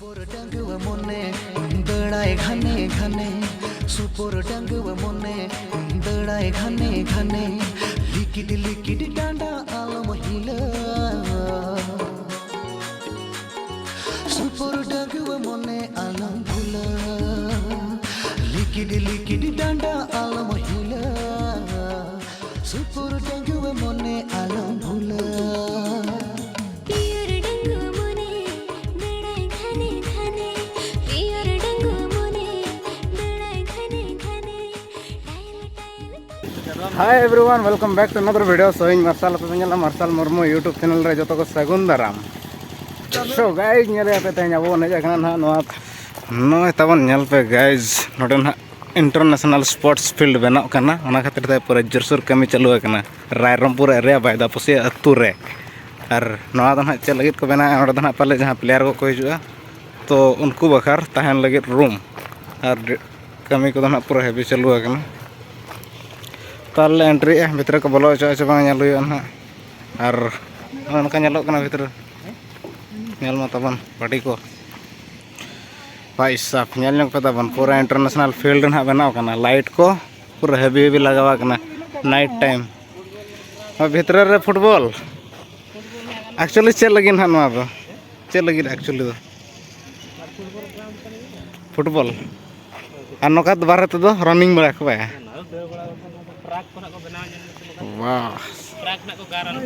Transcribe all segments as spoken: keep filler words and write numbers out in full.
ᱥᱩᱯᱩᱨ ᱰᱟᱺᱜᱩᱣᱟᱹ ᱢᱚᱱᱮ ᱫᱟᱹᱲᱟᱭ ᱜᱷᱟᱱᱮ ᱜᱷᱟᱱᱮ, ᱥᱩᱯᱩᱨ ᱰᱟᱺᱜᱩᱣᱟᱹ ᱢᱚᱱᱮ ᱫᱟᱹᱲᱟᱭ ᱜᱷᱟᱱᱮ ᱜᱷᱟᱱᱮ, ᱞᱤᱠᱤᱰ ᱞᱤᱠᱤᱰ ᱰᱟᱸᱰᱟ ᱟᱞᱚᱢ ᱦᱤᱞᱟᱹᱣ᱾ ᱥᱩᱯᱩᱨ ᱰᱟᱺᱜᱩᱣᱟᱹ ᱢᱚᱱᱮ ᱟᱞᱚᱢ ᱵᱷᱩᱞᱟᱹᱣ, ᱞᱤᱠᱤᱰ ᱞᱤᱠᱤᱰ ᱰᱟᱸᱰᱟ ᱟᱞᱚᱢ ᱦᱤᱞᱟᱹᱣ᱾ ᱥᱩᱯᱩᱨ ᱰᱟᱺᱜᱩᱣᱟᱹ ᱢᱚᱱᱮ ᱟᱞᱚᱢ ᱵᱷᱩᱞᱟᱹᱣ᱾ ᱯᱤᱭᱳᱨ ᱰᱟᱺᱜᱩᱣᱟᱹ ᱢᱚᱱᱮ ᱫᱟᱹᱲᱟᱭ ᱜᱷᱟᱱᱮ ᱜᱷᱟᱱᱮ, ᱯᱤᱭᱳᱨ ᱰᱟᱺᱜᱩᱣᱟᱹ ᱢᱚᱱᱮ ᱫᱟᱹᱲᱟᱭ ᱜᱷᱟᱱᱮ ᱜᱷᱟᱱᱮ, tile tile. Hi everyone, welcome back to another video. So ᱤᱧ ᱢᱟᱨᱥᱟᱞ, ᱟᱯᱮ ᱯᱮ ᱧᱮᱞᱟ ᱢᱟᱨᱥᱟᱞ ᱢᱩᱨᱢᱩ YouTube channel ᱨᱮ ᱡᱚᱛᱚ ᱠᱚ ᱥᱟᱹᱜᱩᱱ ᱫᱟᱨᱟᱢ᱾ So guys, ᱧᱮᱞᱮᱫ ᱯᱮ ᱛᱮᱦᱮᱧ ᱟᱵᱚ ᱵᱚᱱ ᱦᱮᱡ ᱟᱠᱟᱱᱟ ᱱᱟᱦᱟᱜ ᱱᱚᱣᱟ, ᱱᱚᱜᱼᱚᱭ ᱛᱟᱵᱚᱱ ᱧᱮᱞ ᱯᱮ guys, ᱱᱚᱰᱮ ᱱᱟᱦᱟᱜ international sports field ᱵᱮᱱᱟᱜ ᱠᱟᱱᱟ, ᱚᱱᱟ ᱠᱷᱟᱹᱛᱤᱨ ᱛᱮ ᱯᱩᱨᱟᱹ ᱡᱳᱨᱥᱳᱨ ᱠᱟᱹᱢᱤ ᱪᱟᱹᱞᱩ ᱟᱠᱟᱱᱟ ᱨᱟᱭᱨᱚᱝᱯᱩᱨ area ᱵᱟᱭᱫᱟᱯᱚᱥᱤ ᱟᱹᱛᱩ ᱨᱮ᱾ ᱟᱨ ᱱᱚᱣᱟ ᱫᱚ ᱱᱟᱦᱟᱜ ᱪᱮᱫ ᱞᱟᱹᱜᱤᱫ ᱠᱚ ᱵᱮᱱᱟᱣᱟ, ᱚᱸᱰᱮ ᱫᱚ ᱱᱟᱦᱟᱜ ᱯᱟᱞᱮ ᱡᱟᱦᱟᱸ player ᱠᱚᱠᱚ ᱦᱤᱡᱩᱜᱼᱟ, ᱛᱚ ᱩᱱᱠᱩ ᱵᱟᱠᱷᱨᱟ ᱛᱟᱦᱮᱱ ᱞᱟᱹᱜᱤᱫ room᱾ ᱟᱨ ᱰ-, ᱠᱟᱹᱢᱤ ᱠᱚᱫᱚ ᱱᱟᱦᱟᱜ ᱯᱩᱨᱟᱹ heavy ᱪᱟᱹᱞᱩ ᱟᱠᱟᱱᱟ᱾ ᱛᱟᱦᱞᱮ entryᱜᱼᱟ, ᱵᱷᱤᱛᱨᱤ ᱠᱚ ᱵᱚᱞᱚ ᱦᱚᱪᱚᱜᱼᱟ ᱥᱮ ᱵᱟᱝ ᱧᱮᱞ ᱦᱩᱭᱩᱜᱼᱟ ᱱᱟᱦᱟᱜ᱾ ᱟᱨ ᱱᱚᱜᱼᱚ ᱱᱚᱝᱠᱟ ᱧᱮᱞᱚᱜ ᱠᱟᱱᱟ ᱵᱷᱤᱛᱨᱤ, ᱧᱮᱞ ᱢᱟ ᱛᱟᱵᱚᱱ ᱯᱟᱹᱴᱤ ᱠᱚ᱾ ᱵᱷᱟᱭ ᱥᱟᱵ, ᱧᱮᱞ ᱧᱚᱜ ᱯᱮ ᱛᱟᱵᱚᱱ, ᱯᱩᱨᱟᱹ international field ᱱᱟᱦᱟᱜ ᱵᱮᱱᱟᱣ ᱠᱟᱱᱟ, light ᱠᱚ ᱯᱩᱨᱟᱹ heavy heavy ᱞᱟᱜᱟᱣ ᱠᱟᱱᱟ night time᱾ ᱱᱚᱣᱟ ᱵᱷᱤᱛᱨᱤ ᱨᱮ football, actually ᱪᱮᱫ ᱞᱟᱹᱜᱤᱫ ᱱᱟᱦᱟᱜ ᱱᱚᱣᱟ ᱫᱚ? ᱪᱮᱫ ᱞᱟᱹᱜᱤᱫ actually ᱫᱚ? Football᱾ ᱟᱨ ᱱᱚᱝᱠᱟ ᱫᱚ ᱵᱟᱨᱦᱮ ᱛᱮᱫᱚ running ᱵᱟᱲᱟ ᱠᱚ ᱵᱟᱭ᱾ ᱴᱨᱟᱠ ᱠᱚ ᱱᱟᱜ ᱠᱚ ᱵᱮᱱᱟᱣ ᱧᱮᱞ ᱢᱮᱥᱮ ᱱᱚᱝᱠᱟ᱾ ᱵᱟᱦ᱾ ᱴᱨᱟᱠ ᱱᱟᱜ ᱠᱚ ᱜᱟᱨ ᱟᱱᱟ᱾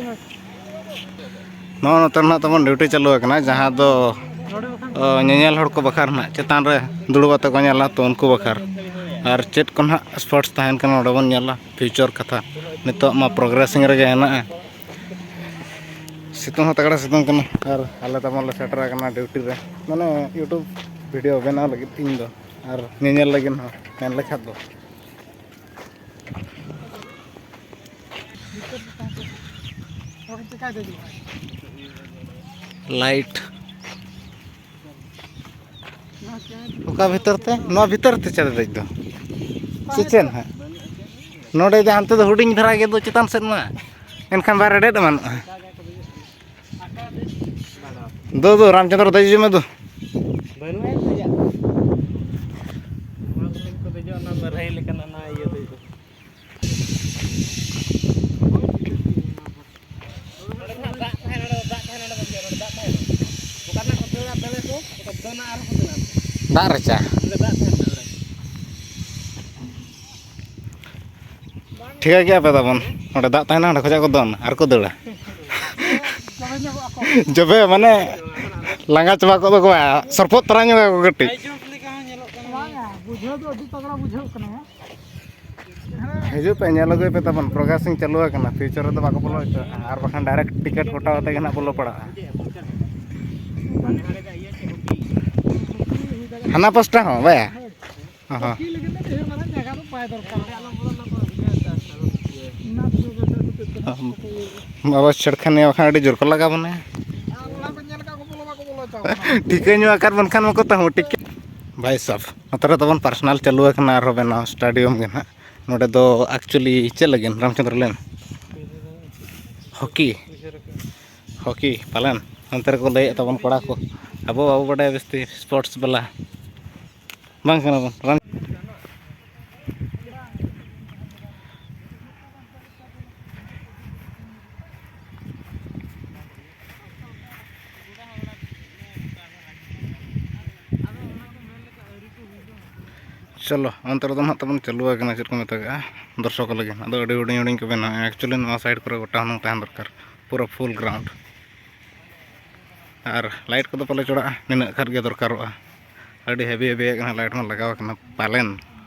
ᱱᱚᱜᱼᱚ ᱱᱚᱛᱮ ᱱᱟᱜ ᱛᱟᱵᱚᱱ duty ᱪᱟᱹᱞᱩ ᱟᱠᱟᱱᱟ, ᱡᱟᱦᱟᱸ ᱫᱚ, ᱚ, ᱧᱮᱧᱮᱞ ᱦᱚᱲ ᱠᱚ ᱵᱟᱠᱷᱨᱟ ᱱᱟᱜ ᱪᱮᱛᱟᱱ ᱨᱮ ᱫᱩᱲᱩᱵ ᱟᱛᱮ ᱠᱚ ᱧᱮᱞᱟ, ᱛᱚ ᱩᱱᱠᱩ ᱵᱟᱠᱷᱨᱟ᱾ ᱟᱨ ᱪᱮᱫ ᱠᱚ ᱱᱟᱜ sports ᱛᱟᱦᱮᱱ ᱠᱟᱱᱟ, ᱱᱚᱰᱮ ᱵᱚᱱ ᱧᱮᱞᱟ future ᱠᱟᱛᱷᱟ᱾ ᱱᱤᱛᱚᱜ ᱢᱟ progressing ᱨᱮᱜᱮ ᱦᱮᱱᱟᱜᱼᱟ᱾ ᱥᱤᱛᱩᱝ ᱦᱚᱸ ᱛᱟᱜᱲᱟ ᱥᱤᱛᱩᱝ ᱠᱟᱱᱟ, ᱟᱨ ᱟᱞᱮ ᱛᱟᱵᱚᱱ ᱞᱮ ᱥᱮᱴᱮᱨ ᱟᱠᱟᱱᱟ duty ᱨᱮ, ᱢᱟᱱᱮ YouTube video ᱵᱮᱱᱟᱣ ᱞᱟᱹᱜᱤᱫ ᱤᱧ ᱫᱚ, ᱟᱨ ᱧᱮᱧᱮᱞ ᱞᱟᱹᱜᱤᱫ ᱦᱚᱸ ᱢᱮᱱ ᱞᱮᱠᱷᱟᱱ ᱫᱚ᱾ Light᱾ ᱚᱠᱟ ᱵᱷᱤᱛᱟᱹᱨ ᱛᱮ? ᱱᱚᱣᱟ ᱵᱷᱤᱛᱟᱹᱨ ᱛᱮ ᱪᱮᱫ ᱫᱮᱡ ᱫᱚ? ᱪᱮᱫ ᱪᱮᱫ ᱦᱟᱸᱜ? ᱱᱚᱰᱮ ᱫᱚ ᱦᱟᱱᱛᱮ ᱫᱚ ᱦᱩᱰᱤᱧ ᱫᱷᱟᱨᱟ ᱜᱮ ᱫᱚ, ᱪᱮᱛᱟᱱ ᱥᱮᱫ ᱢᱟ᱾ ᱮᱱᱠᱷᱟᱱ ᱵᱟᱭ ᱨᱮᱰᱮᱫ ᱮᱢᱟᱱᱚᱜᱼᱟ᱾ ᱫᱩ, ᱫᱩ, ᱨᱟᱢᱪᱚᱸᱫᱽᱨᱚ ᱫᱮᱡ ᱦᱤᱡᱩᱜ ᱢᱮ ᱫᱩ᱾ ᱵᱟᱹᱱᱩᱜᱼᱟ ᱫᱮᱡᱟᱜ᱾ ᱱᱚᱣᱟ ᱠᱚᱨᱮ ᱠᱚ ᱫᱮᱡᱚᱜᱼᱟ, ᱚᱱᱟ ᱢᱟᱹᱨᱦᱟᱹᱭ ᱞᱮᱠᱟᱱᱟᱜ ᱚᱱᱟ ᱤᱭᱟᱹ ᱫᱚ᱾ ᱱᱚᱰᱮ ᱫᱚ ᱱᱟᱜ ᱫᱟᱜ ᱛᱟᱦᱮᱱᱟ, ᱱᱚᱰᱮ ᱫᱚ ᱫᱟᱜ ᱛᱟᱦᱮᱱᱟ, ᱱᱚᱰᱮ ᱫᱚ ᱫᱟᱜ ᱛᱟᱦᱮᱱᱟ᱾ ᱚᱠᱟ ᱨᱮᱱᱟᱜ ᱠᱚ ᱫᱟᱹᱲᱟ ᱫᱟᱹᱲᱟ ᱠᱚ, ᱚᱠᱟ ᱫᱚᱱᱟ ᱟᱨᱦᱚᱸ ᱠᱚ ᱫᱟᱹᱲᱟ᱾ ᱫᱟᱜ ᱨᱟᱪᱟ᱾ ᱱᱚᱰᱮ ᱫᱟᱜ ᱛᱟᱦᱮᱱᱟ, ᱱᱚᱰᱮ᱾ ᱴᱷᱤᱠᱟᱹ ᱠᱮᱜᱼᱟ ᱯᱮ ᱛᱟᱵᱚᱱ, ᱚᱸᱰᱮ ᱫᱟᱜ ᱛᱟᱦᱮᱱᱟ, ᱚᱸᱰᱮ ᱠᱷᱚᱱᱟᱜ ᱠᱚ ᱫᱚᱱ ᱟᱨ ᱠᱚ ᱫᱟᱹᱲᱟ᱾ ᱡᱚᱵᱮ ᱢᱟᱱᱮ ᱞᱟᱸᱜᱟ ᱪᱟᱵᱟ ᱠᱚᱜ ᱫᱚᱠᱚ, ᱥᱚᱨᱯᱚᱫ ᱛᱚᱨᱟ ᱧᱚᱜ ᱟᱠᱚ ᱠᱟᱹᱴᱤᱡ᱾ ᱵᱟᱝᱟ, ᱵᱩᱡᱷᱟᱹᱣ ᱫᱚ ᱟᱹᱰᱤ ᱛᱟᱜᱲᱟ ᱵᱩᱡᱷᱟᱹᱜ ᱠᱟᱱᱟ᱾ ᱦᱤᱡᱩᱜ ᱯᱮ, ᱧᱮᱞ ᱟᱹᱜᱩᱭ ᱯᱮ ᱛᱟᱵᱚᱱ, ᱯᱨᱚᱜᱨᱮᱥᱤᱝ ᱪᱟᱹᱞᱩ ᱟᱠᱟᱱᱟ, ᱯᱷᱤᱭᱩᱪᱟᱨ ᱨᱮᱫᱚ ᱵᱟᱠᱚ ᱵᱚᱞᱚ ᱦᱚᱪᱚᱣᱟᱜᱼᱟ, ᱟᱨ ᱵᱟᱠᱷᱟᱱ ᱰᱟᱭᱨᱮᱠᱴ ᱴᱤᱠᱤᱴ ᱠᱚᱴᱟᱣ ᱠᱟᱛᱮ ᱜᱮ ᱱᱟᱦᱟᱜ ᱵᱚᱞᱚ ᱯᱟᱲᱟᱜᱼᱟ᱾ ᱦᱟᱱᱟ ᱯᱟᱥᱴᱟ ᱦᱚᱸ ᱵᱟᱭᱟ? ᱦᱚᱸ, ᱦᱚᱸ᱾ ᱪᱚᱠᱤ ᱞᱟᱹᱜᱤᱫ ᱫᱚ ᱰᱷᱮᱨ ᱢᱟᱨᱟᱝ ᱡᱟᱭᱜᱟ ᱫᱚ ᱵᱟᱭ ᱫᱚᱨᱠᱟᱨᱟ᱾ ᱚᱱᱟ ᱫᱚ ᱵᱟᱵᱟ ᱪᱷᱮᱲᱠᱷᱟᱱᱤ ᱵᱟᱠᱷᱟᱱ ᱟᱹᱰᱤ ᱡᱳᱨ ᱠᱚ ᱞᱟᱜᱟᱣ ᱵᱚᱱᱟ᱾ ᱟᱨ ᱚᱱᱟ ᱠᱚ ᱧᱮᱞ ᱠᱟᱜ ᱠᱚ ᱵᱚᱞᱚ ᱵᱟᱠᱚ ᱵᱚᱞᱚ ᱦᱚᱪᱚ ᱟᱵᱚᱱᱟ᱾ ᱴᱷᱤᱠᱟᱹ ᱧᱚᱜ ᱟᱠᱟᱫ ᱵᱚᱱ ᱠᱷᱟᱱ ᱢᱟᱠᱚ ᱛᱟᱦᱚᱸ ᱴᱤᱠᱤᱴ᱾ ᱵᱷᱟᱭ ᱥᱟᱵ, ᱱᱚᱛᱮ ᱨᱮ ᱛᱟᱵᱚᱱ ᱯᱟᱨᱥᱚᱱᱟᱞ ᱪᱟᱹᱞᱩ ᱟᱠᱟᱱᱟ ᱟᱨᱦᱚᱸ ᱵᱮᱱᱟᱣ ᱥᱴᱮᱰᱤᱭᱟᱢ ᱜᱮ ᱱᱟᱦᱟᱜ᱾ ᱱᱚᱰᱮ ᱫᱚ actually ᱪᱮᱫ ᱞᱟᱹᱜᱤᱫ ᱨᱟᱢᱪᱚᱸᱫᱽᱨᱚ ᱞᱟᱹᱭ ᱢᱮ? ᱦᱚᱠᱤ? ᱦᱚᱠᱤ ᱯᱟᱞᱮᱱ ᱚᱱᱛᱮ ᱨᱮᱠᱚ ᱞᱟᱹᱭᱮᱫ ᱛᱟᱵᱚᱱ ᱠᱚᱲᱟ ᱠᱚ, ᱟᱵᱚ ᱵᱟᱵᱚ ᱵᱟᱰᱟᱭᱟ ᱵᱮᱥᱛᱮ ᱥᱯᱳᱨᱴᱥ ᱵᱟᱞᱟ ᱵᱟᱝ ᱠᱟᱱᱟ ᱵᱚᱱ᱾ ᱨᱟᱢ- ᱪᱚᱞᱚ, ᱚᱱᱛᱮ ᱨᱮᱫᱚ ᱱᱟᱦᱟᱜ ᱛᱟᱵᱚᱱ ᱪᱟᱹᱞᱩ ᱟᱠᱟᱱᱟ, ᱪᱮᱫ ᱠᱚ ᱢᱮᱛᱟᱜᱟᱜᱼᱟ, ᱫᱚᱨᱥᱚᱠ ᱞᱟᱹᱜᱤᱫ᱾ ᱟᱫᱚ ᱟᱹᱰᱤ ᱦᱩᱰᱤᱧ ᱦᱩᱰᱤᱧ ᱠᱚ ᱵᱮᱱᱟᱣᱮᱫᱼᱟ᱾ Actually ᱱᱚᱣᱟ ᱥᱟᱭᱤᱰ ᱠᱚᱨᱮ ᱜᱚᱴᱟ ᱦᱩᱱᱟᱹᱝ ᱛᱟᱦᱮᱸ ᱫᱚᱨᱠᱟᱨ, ᱯᱩᱨᱟᱹ ᱯᱷᱩᱞ ᱜᱨᱟᱣᱩᱱᱰ᱾ ᱟᱨ ᱞᱟᱭᱤᱴ ᱠᱚᱫᱚ ᱯᱟᱞᱮ ᱪᱚᱲᱟᱜᱼᱟ, ᱱᱤᱱᱟᱹᱜ ᱠᱷᱟᱱ ᱜᱮ ᱫᱚᱨᱠᱟᱨᱚᱜᱼᱟ᱾ ᱟᱹᱰᱤ ᱦᱮᱵᱤ ᱦᱮᱵᱤᱭᱟᱜ ᱠᱟᱱᱟ ᱞᱟᱭᱤᱴ ᱢᱟ ᱞᱟᱜᱟᱣ ᱟᱠᱟᱱᱟ ᱯᱟᱞᱮᱱ,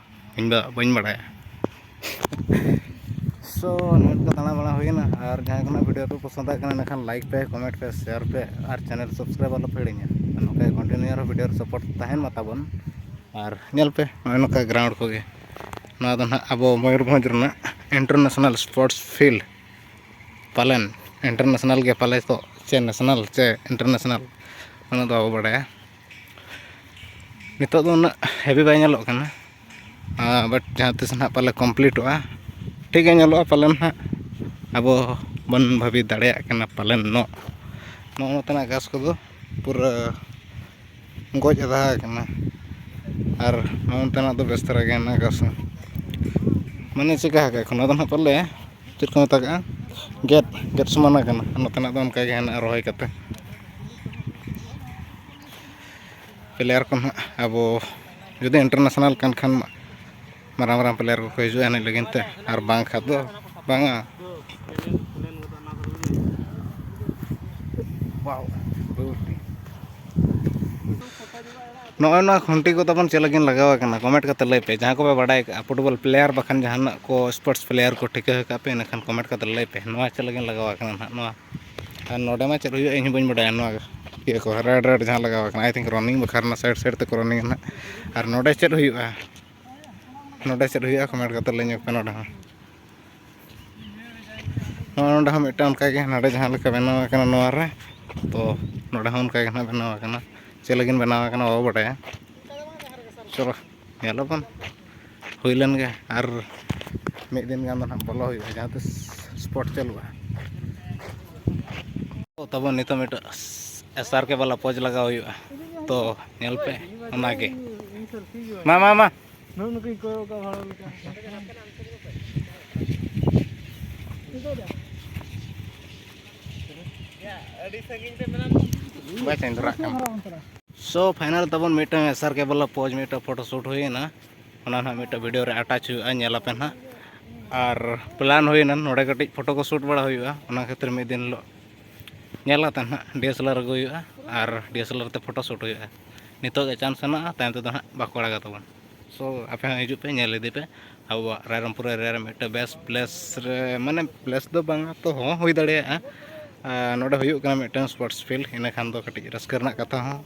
ᱤᱧ ᱫᱚ ᱵᱟᱹᱧ ᱵᱟᱲᱟᱭᱟ᱾ ᱥᱳ ᱱᱤᱛ ᱫᱚ ᱫᱟᱬᱟ ᱵᱟᱲᱟ ᱦᱩᱭᱮᱱᱟ, ᱟᱨ ᱡᱟᱦᱟᱸᱭ ᱠᱚ ᱱᱟᱜ ᱵᱷᱤᱰᱤᱭᱳ ᱯᱮ ᱯᱚᱥᱚᱸᱫᱟᱜ ᱠᱟᱱᱟ, ᱮᱱᱠᱷᱟᱱ ᱞᱟᱭᱤᱠ ᱯᱮ, ᱠᱚᱢᱮᱱᱴ ᱯᱮ, ᱥᱮᱭᱟᱨ ᱯᱮ, ᱟᱨ ᱪᱮᱱᱮᱞ ᱥᱟᱵᱥᱠᱨᱟᱭᱤᱵ ᱟᱞᱚ ᱯᱮ ᱦᱤᱲᱤᱧᱟ᱾ ᱟᱨ ᱱᱚᱝᱠᱟ ᱜᱮ ᱠᱚᱱᱴᱤᱱᱤᱭᱩ ᱟᱨᱦᱚᱸ ᱵᱷᱤᱰᱤᱭᱳ ᱨᱮ ᱥᱟᱯᱳᱨᱴ ᱛᱟᱦᱮᱱ ᱢᱟ ᱛᱟᱵᱚᱱ᱾ ᱟᱨ ᱧᱮᱞ ᱯᱮ ᱱᱚᱜᱼᱚᱭ ᱱᱚᱝᱠᱟ ᱜᱨᱟᱣᱩᱱᱰ ᱠᱚᱜᱮ, ᱱᱚᱣᱟ ᱫᱚ ᱱᱟᱦᱟᱜ ᱟᱵᱚ ᱢᱚᱭᱩᱨᱵᱷᱚᱸᱡᱽ ᱨᱮᱱᱟᱜ ᱤᱱᱴᱟᱨᱱᱮᱥᱱᱟᱞ ᱥᱯᱳᱨᱴᱥ ᱯᱷᱤᱞᱰ ᱯᱟᱞᱮᱱ, ᱤᱱᱴᱟᱨᱱᱮᱥᱱᱟᱞ ᱜᱮ ᱯᱟᱞᱮ ᱛᱚ, ᱪᱮ ᱱᱮᱥᱱᱟᱞ ᱪᱮ ᱤᱱᱴᱟᱨᱱᱮᱥᱱᱟᱞ, ᱩᱱᱟᱹᱜ ᱫᱚ ᱵᱟᱵᱚ ᱵᱟᱲᱟᱭᱟ᱾ ᱱᱤᱛᱚᱜ ᱫᱚ ᱩᱱᱟᱹᱜ ᱦᱮᱵᱤ ᱵᱟᱭ ᱧᱮᱞᱚᱜ ᱠᱟᱱᱟ, ᱟᱨ but ᱡᱟᱦᱟᱸ ᱛᱤᱥ ᱱᱟᱦᱟᱜ ᱯᱟᱞᱮ ᱠᱚᱢᱯᱞᱤᱴᱚᱜᱼᱟ, ᱴᱷᱤᱠ ᱜᱮ ᱧᱮᱞᱚᱜᱼᱟ ᱯᱟᱞᱮᱱ ᱱᱟᱦᱟᱜ᱾ ᱟᱵᱚ ᱵᱚᱱ ᱵᱷᱟᱹᱵᱤ ᱫᱟᱲᱮᱭᱟᱜ ᱠᱟᱱᱟ ᱯᱟᱞᱮᱱ ᱱᱚᱜ ᱱᱚᱜᱼᱚ ᱱᱚᱛᱮᱱᱟᱜ ᱜᱷᱟᱥ ᱠᱚᱫᱚ ᱯᱩᱨᱟᱹ ᱜᱚᱡ ᱟᱫᱷᱟ ᱟᱠᱟᱱᱟ᱾ ᱟᱨ ᱱᱚᱜᱼᱚ ᱱᱚᱛᱮᱱᱟᱜ ᱫᱚ ᱵᱮᱥ ᱫᱷᱟᱨᱟ ᱜᱮ ᱦᱮᱱᱟᱜ ᱟᱠᱟᱫ ᱥᱮ᱾ ᱢᱟᱱᱮ ᱪᱮᱠᱟ ᱟᱠᱟᱫ ᱠᱷᱚᱱ ᱟᱫᱚ ᱱᱟᱦᱟᱜ ᱯᱟᱞᱮ ᱪᱮᱫ ᱠᱚ ᱢᱮᱛᱟᱜᱟᱜᱼᱟ, ᱜᱮᱫ, ᱜᱮᱫ ᱥᱚᱢᱟᱱ ᱟᱠᱟᱱᱟ᱾ ᱱᱚᱛᱮᱱᱟᱜ ᱫᱚ ᱚᱱᱠᱟ ᱜᱮ ᱦᱮᱱᱟᱜᱼᱟ, ᱨᱚᱦᱚᱭ ᱠᱟᱛᱮ᱾ ᱯᱞᱮᱭᱟᱨ ᱠᱚ ᱱᱟᱦᱟᱜ ᱟᱵᱚ ᱡᱩᱫᱤ ᱤᱱᱴᱟᱨᱱᱮᱥᱱᱟᱞ ᱠᱟᱱ ᱠᱷᱟᱱ ᱢᱟ, ᱢᱟᱨᱟᱝ ᱢᱟᱨᱟᱝ ᱯᱞᱮᱭᱟᱨ ᱠᱚᱠᱚ ᱦᱤᱡᱩᱜᱼᱟ ᱮᱱᱮᱡ ᱞᱟᱹᱜᱤᱫ ᱛᱮ, ᱟᱨ ᱵᱟᱝᱠᱷᱟᱱ ᱫᱚ ᱵᱟᱝᱟ᱾ ᱱᱚᱜᱼᱚᱭ ᱱᱚᱣᱟ ᱠᱷᱩᱱᱴᱤ ᱠᱚ ᱛᱟᱵᱚᱱ ᱪᱮᱫ ᱞᱟᱹᱜᱤᱫ ᱞᱟᱜᱟᱣ ᱟᱠᱟᱱᱟ, ᱠᱚᱢᱮᱱᱴ ᱠᱟᱛᱮ ᱞᱟᱹᱭ ᱯᱮ᱾ ᱡᱟᱦᱟᱸ ᱠᱚᱯᱮ ᱵᱟᱰᱟᱭ ᱠᱟᱜᱼᱟ, ᱯᱷᱩᱴᱵᱚᱞ ᱯᱞᱮᱭᱟᱨ ᱵᱟᱠᱷᱟᱱ ᱡᱟᱦᱟᱱᱟᱜ ᱠᱚ ᱥᱯᱳᱨᱴᱥ ᱯᱞᱮᱭᱟᱨ ᱠᱚ ᱴᱷᱤᱠᱟᱹ ᱟᱠᱟᱫ ᱯᱮ, ᱤᱱᱟᱹᱠᱷᱟᱱ ᱠᱚᱢᱮᱱᱴ ᱠᱟᱛᱮ ᱞᱟᱹᱭ ᱯᱮ, ᱱᱚᱣᱟ ᱪᱮᱫ ᱞᱟᱹᱜᱤᱫ ᱞᱟᱜᱟᱣ ᱟᱠᱟᱱᱟ ᱱᱟᱦᱟᱜ ᱱᱚᱣᱟ? ᱟᱨ ᱱᱚᱰᱮ ᱢᱟ ᱪᱮᱫ ᱦᱩᱭᱩᱜᱼᱟ, ᱤᱧ ᱦᱚᱸ ᱵᱟᱹᱧ ᱵᱟᱰᱟᱭᱟ᱾ ᱱᱚᱣᱟ ᱤᱭᱟᱹ ᱠᱚ ᱨᱮᱰ ᱨᱮᱰ ᱡᱟᱦᱟᱸ ᱞᱟᱜᱟᱣ ᱟᱠᱟᱱᱟ, ᱟᱭ ᱛᱷᱤᱝᱠ ᱨᱟᱱᱤᱝ ᱵᱟᱠᱷᱨᱟ ᱨᱮᱱᱟᱜ ᱥᱟᱭᱤᱰ ᱥᱟᱭᱤᱰ ᱛᱮᱠᱚ ᱨᱟᱱᱤᱝ ᱱᱟᱦᱟᱜ᱾ ᱟᱨ ᱱᱚᱰᱮ ᱪᱮᱫ ᱦᱩᱭᱩᱜᱼᱟ, ᱱᱚᱰᱮ ᱪᱮᱫ ᱦᱩᱭᱩᱜᱼᱟ, ᱠᱚᱢᱮᱱᱴ ᱠᱟᱛᱮ ᱞᱟᱹᱭ ᱧᱚᱜ ᱯᱮ ᱱᱚᱰᱮ ᱦᱚᱸ᱾ ᱱᱚᱜᱼᱚᱭ ᱱᱚᱰᱮ ᱦᱚᱸ ᱢᱤᱫᱴᱟᱝ ᱚᱱᱠᱟᱜᱮ ᱱᱚᱰᱮ ᱡᱟᱦᱟᱸ ᱞᱮᱠᱟ ᱵᱮᱱᱟᱣ ᱟᱠᱟᱱᱟ ᱱᱚᱣᱟ ᱨᱮ, ᱛᱚ ᱱᱚᱰᱮ ᱦᱚᱸ ᱚᱱᱠᱟᱜᱮ ᱱᱟᱦᱟᱜ ᱵᱮᱱᱟᱣ ᱟᱠᱟᱱᱟ᱾ ᱪᱮᱫ ᱞᱟᱹᱜᱤᱫ ᱵᱮᱱᱟᱣ ᱟᱠᱟᱱᱟ ᱵᱟᱵᱚ ᱵᱟᱰᱟᱭᱟ᱾ ᱪᱚᱞᱚ ᱧᱮᱞ ᱟᱵᱚᱱ, ᱦᱩᱭ ᱞᱮᱱ ᱜᱮ, ᱟᱨ ᱢᱤᱫ ᱫᱤᱱ ᱜᱟᱱ ᱫᱚ ᱱᱟᱦᱟᱜ ᱵᱚᱞᱚ ᱦᱩᱭᱩᱜᱼᱟ ᱡᱟᱦᱟᱸ ᱛᱤᱥ ᱥᱯᱳᱨᱴ ᱪᱟᱹᱞᱩᱜᱼᱟ᱾ ᱛᱟᱵᱚᱱ ᱱᱤᱛᱚᱜ ᱢᱤᱫᱴᱟᱝ ᱮᱥ ᱟᱨ ᱠᱮ ᱵᱟᱞᱟ ᱯᱚᱡᱽ ᱞᱟᱜᱟᱣ ᱦᱩᱭᱩᱜᱼᱟ, ᱛᱚ ᱧᱮᱞ ᱯᱮ ᱚᱱᱟᱜᱮ᱾ ᱢᱟ, ᱢᱟ, ᱢᱟ᱾ ᱱᱩᱜᱼᱩ ᱱᱩᱠᱩᱧ ᱠᱚᱭᱚᱜ ᱠᱟᱜ ᱦᱚᱲ ᱞᱮᱠᱟ᱾ ᱵᱟᱭ ᱪᱮᱧᱡᱽ ᱫᱷᱟᱨᱟᱜ ᱠᱟᱱᱟ᱾ ᱥᱳ ᱯᱷᱟᱭᱱᱟᱞ ᱛᱟᱵᱚᱱ ᱢᱤᱫᱴᱟᱝ ᱮᱥ ᱟᱨ ᱠᱮ ᱵᱟᱞᱟ ᱯᱚᱡᱽ ᱢᱤᱫᱴᱟᱝ ᱯᱷᱳᱴᱳ ᱥᱩᱴ ᱦᱩᱭᱮᱱᱟ᱾ ᱚᱱᱟ ᱱᱟᱦᱟᱜ ᱢᱤᱫᱴᱟᱝ ᱵᱷᱤᱰᱤᱭᱳ ᱨᱮ ᱟᱴᱟᱪ ᱦᱩᱭᱩᱜᱼᱟ, ᱧᱮᱞ ᱟᱯᱮ ᱱᱟᱦᱟᱜ᱾ ᱟᱨ ᱯᱞᱟᱱ ᱦᱩᱭᱮᱱᱟ ᱱᱚᱰᱮ ᱠᱟᱹᱴᱤᱡ ᱯᱷᱳᱴᱳ ᱠᱚ ᱥᱩᱴ ᱵᱟᱲᱟ ᱦᱩᱭᱩᱜᱼᱟ, ᱚᱱᱟ ᱠᱷᱟᱹᱛᱤᱨ ᱢᱤᱫ ᱫᱤᱱ ᱦᱤᱞᱳᱜ ᱧᱮᱞ ᱠᱟᱛᱮ ᱱᱟᱦᱟᱜ ᱰᱤ ᱮᱥ ᱮᱞ ᱟᱨ ᱟᱹᱜᱩ ᱦᱩᱭᱩᱜᱼᱟ ᱟᱨ ᱰᱤ ᱮᱥ ᱮᱞ ᱟᱨ ᱛᱮ ᱯᱷᱳᱴᱳ ᱥᱩᱴ ᱦᱩᱭᱩᱜᱼᱟ᱾ ᱱᱤᱛᱚᱜ ᱜᱮ ᱪᱟᱱᱥ ᱦᱮᱱᱟᱜᱼᱟ, ᱛᱟᱭᱚᱢ ᱛᱮᱫᱚ ᱱᱟᱦᱟᱜ ᱵᱟᱠᱚ ᱟᱲᱟᱜᱟ ᱛᱟᱵᱚᱱ᱾ ᱥᱳ ᱟᱯᱮ ᱦᱚᱸ ᱦᱤᱡᱩᱜ ᱯᱮ, ᱧᱮᱞ ᱤᱫᱤ ᱯᱮ ᱟᱵᱚᱣᱟᱜ ᱨᱟᱭᱨᱚᱝᱯᱩᱨ ᱮᱨᱤᱭᱟ ᱨᱮ ᱢᱤᱫᱴᱮᱱ ᱵᱮᱥᱴ ᱯᱞᱮᱥ ᱨᱮ, ᱢᱟᱱᱮ ᱯᱞᱮᱥ ᱫᱚ ᱵᱟᱝᱟ ᱛᱚ ᱦᱚᱸ ᱦᱩᱭ ᱫᱟᱲᱮᱭᱟᱜᱼᱟ᱾ ᱟᱨ ᱱᱚᱰᱮ ᱦᱩᱭᱩᱜ ᱠᱟᱱᱟ ᱢᱤᱫᱴᱟᱝ ᱥᱯᱳᱨᱴᱥ ᱯᱷᱤᱞᱰ, ᱤᱱᱟᱹ ᱠᱷᱟᱱ ᱫᱚ ᱠᱟᱹᱴᱤᱡ ᱨᱟᱹᱥᱠᱟᱹ ᱨᱮᱱᱟᱜ ᱠᱟᱛᱷᱟ ᱦᱚᱸ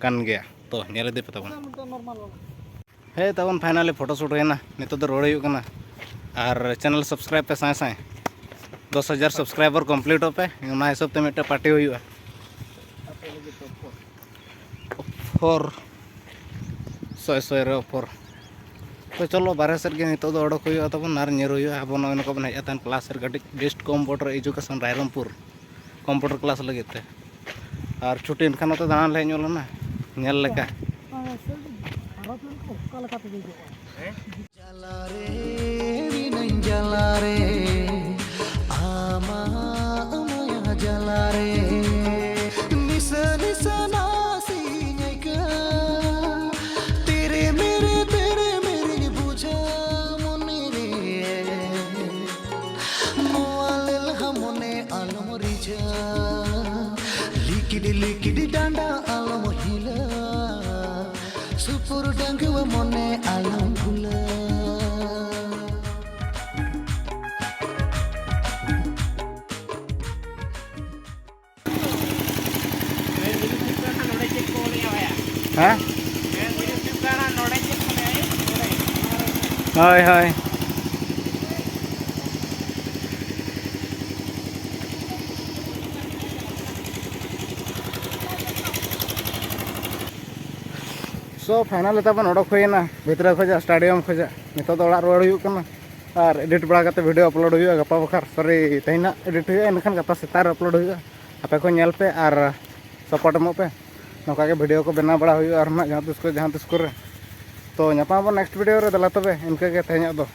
ᱠᱟᱱ ᱜᱮᱭᱟ᱾ ᱛᱚ ᱧᱮᱞ ᱤᱫᱤ ᱯᱮ ᱛᱟᱵᱚᱱ᱾ ᱦᱮᱸ, ᱛᱟᱵᱚᱱ ᱯᱷᱟᱭᱱᱟᱞᱤ ᱯᱷᱳᱴᱳ ᱥᱩᱴ ᱦᱩᱭᱮᱱᱟ, ᱱᱤᱛᱚᱜ ᱫᱚ ᱨᱩᱣᱟᱹᱲ ᱦᱩᱭᱩᱜ ᱠᱟᱱᱟ᱾ ᱟᱨ ᱪᱮᱱᱮᱞ ᱥᱟᱵᱥᱠᱨᱟᱭᱤᱵ ᱯᱮ ᱥᱟᱭ ᱥᱟᱭ, ᱫᱚᱥ ᱦᱟᱡᱟᱨ ᱥᱟᱵᱥᱠᱨᱟᱭᱵᱟᱨ ᱠᱚᱢᱯᱞᱤᱴᱚᱜ ᱯᱮ, ᱚᱱᱟ ᱦᱤᱥᱟᱹᱵ ᱛᱮ ᱢᱤᱫᱴᱮᱱ ᱯᱟᱨᱴᱤ ᱦᱩᱭᱩᱜᱼᱟ᱾ ᱚᱯᱷᱚᱨ, ᱥᱚᱭ ᱥᱚᱭ ᱨᱮ ᱚᱯᱷᱚᱨ᱾ ᱛᱚ ᱪᱚᱞᱚ, ᱵᱟᱨᱦᱮ ᱥᱮᱫ ᱜᱮ ᱱᱤᱛᱚᱜ ᱫᱚ ᱚᱰᱚᱠ ᱦᱩᱭᱩᱜᱼᱟ ᱛᱟᱵᱚᱱ ᱟᱨ ᱧᱤᱨ ᱦᱩᱭᱩᱜᱼᱟ᱾ ᱟᱵᱚ ᱱᱚᱜᱼᱚᱭ ᱱᱚᱝᱠᱟ ᱵᱚᱱ ᱦᱮᱡ ᱟᱠᱟᱱ ᱠᱞᱟᱥ ᱨᱮ ᱠᱟᱹᱴᱤᱡ best computer education Rairangpur computer class ᱞᱟᱹᱜᱤᱫ ᱛᱮ, ᱟᱨ ᱪᱷᱩᱴᱤ ᱮᱱᱠᱷᱟᱱ ᱱᱚᱛᱮ ᱫᱟᱬᱟᱱ ᱞᱮ ᱦᱮᱡ ᱧᱚᱜ ᱞᱮᱱᱟ᱾ ᱧᱮᱞ ᱞᱮᱠᱟ᱾ ᱡᱟᱞᱟᱨᱮ ᱢᱤᱱᱟᱹᱧ ᱡᱟᱞᱟᱨᱮ, ᱟᱢᱟᱜ ᱢᱟᱭᱟ ᱡᱟᱞᱟᱨᱮ, ᱱᱤᱥᱟᱹ ᱱᱤᱥᱟᱹ ᱱᱟᱥᱮᱧ ᱟᱹᱭᱠᱟᱹᱣ, ᱛᱮᱨᱮ ᱢᱮᱨᱮ ᱛᱮᱨᱮ ᱢᱮᱨᱮᱧ ᱵᱩᱡᱷᱟᱹᱣ ᱢᱚᱱᱮᱨᱮ᱾ ᱱᱚᱣᱟ ᱞᱮᱞᱦᱟ ᱢᱚᱱᱮ ᱟᱞᱚᱢ ᱨᱤᱡᱷᱟᱹᱣ, ᱞᱤᱠᱤᱰ ᱞᱤᱠᱤᱰ ᱰᱟᱸᱰᱟ ᱟᱞᱚᱢ ᱦᱤᱞᱟᱹᱣ, ᱥᱩᱯᱩᱨ ᱰᱟᱺᱜᱩᱣᱟᱹ ᱢᱚᱱᱮ ᱟᱞᱚᱢ ᱵᱷᱩᱞᱟᱹᱣ᱾ ᱦᱮᱸ? ᱦᱳᱭ, ᱦᱳᱭ᱾ So, final ᱛᱟᱵᱚᱱ ᱚᱰᱚᱠ ᱦᱩᱭᱮᱱᱟ ᱵᱷᱤᱛᱨᱤ ᱠᱷᱚᱡᱟᱜ, stadium ᱠᱷᱚᱡᱟᱜ᱾ ᱱᱤᱛᱚᱜ ᱫᱚ ᱚᱲᱟᱜ ᱨᱩᱣᱟᱹᱲ ᱦᱩᱭᱩᱜ ᱠᱟᱱᱟ ᱟᱨ edit ᱵᱟᱲᱟ ᱠᱟᱛᱮ video upload ᱦᱩᱭᱩᱜᱼᱟ ᱜᱟᱯᱟ ᱵᱟᱠᱷᱟᱨ᱾ Sorry, ᱛᱮᱦᱮᱧ ᱱᱟᱜ edit ᱦᱩᱭᱩᱜᱼᱟ, ᱮᱱᱠᱷᱟᱱ ᱜᱟᱯᱟ ᱥᱮᱛᱟᱜ ᱨᱮ upload ᱦᱩᱭᱩᱜᱼᱟ᱾ ᱟᱯᱮ ᱠᱚ ᱧᱮᱞ ᱯᱮ ᱟᱨ support ᱮᱢᱚᱜ ᱯᱮ᱾ ᱱᱚᱝᱠᱟ ᱜᱮ video ᱠᱚ ᱵᱮᱱᱟᱣ ᱵᱟᱲᱟ ᱦᱩᱭᱩᱜᱼᱟ ᱟᱨ ᱱᱟᱜ ᱡᱟᱦᱟᱸ ᱛᱤᱥ ᱠᱚᱨᱮ, ᱡᱟᱦᱟᱸ ᱛᱤᱥ ᱠᱚᱨᱮ᱾ ᱛᱚ, ᱧᱟᱯᱟᱢ ᱟᱵᱚᱱ next video ᱨᱮ᱾ ᱫᱮᱞᱟ ᱛᱚᱵᱮ, ᱤᱱᱠᱟᱹ ᱜᱮ ᱛᱮᱦᱮᱧᱟᱜ ᱫᱚ᱾